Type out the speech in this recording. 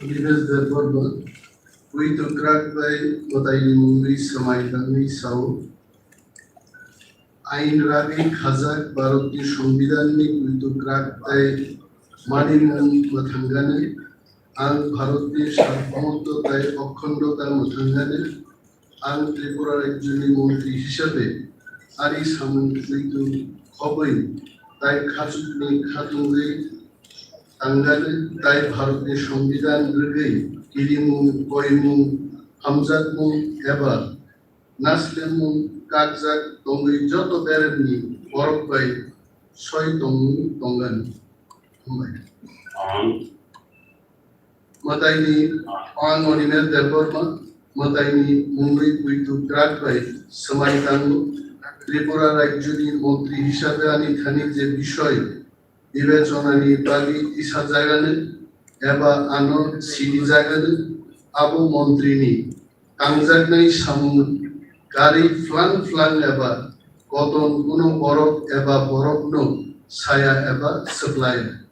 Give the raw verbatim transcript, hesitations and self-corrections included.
Nilesh Debbarma, Puitu Krak bai mwtaini mungwi swmai tangwi sao. Ain ragwi khajak Bharatni Songbidanni Puitu Krak tei manimung mwthangani, ang Bharatni Sarbomoto tei Okhondo ta mwthangani, ang Tripura Rajyoni Montri hisabe ani samung Puitu khobwi tai khachukni khatungwi tangani tai Bharatni Songbidan rwgwi kirimung, koimung, hamjakmung eba naslemung kakjak tongwi joto beremni borok bai soi tongmung tongani. Hambai. Ang. Mwtaini ang Animesh Debbarma, mwtaini mungwi Puitu Krak bai swmai tango. Tripura Rajyoni Montri hisabe ani thani je bisoi bibechonani bagwi isa jagani eba ano sini jagani abo montrini tangjaknai samung gari phlang phlang eba koton kuno borok eba borokno saya eba swplaya.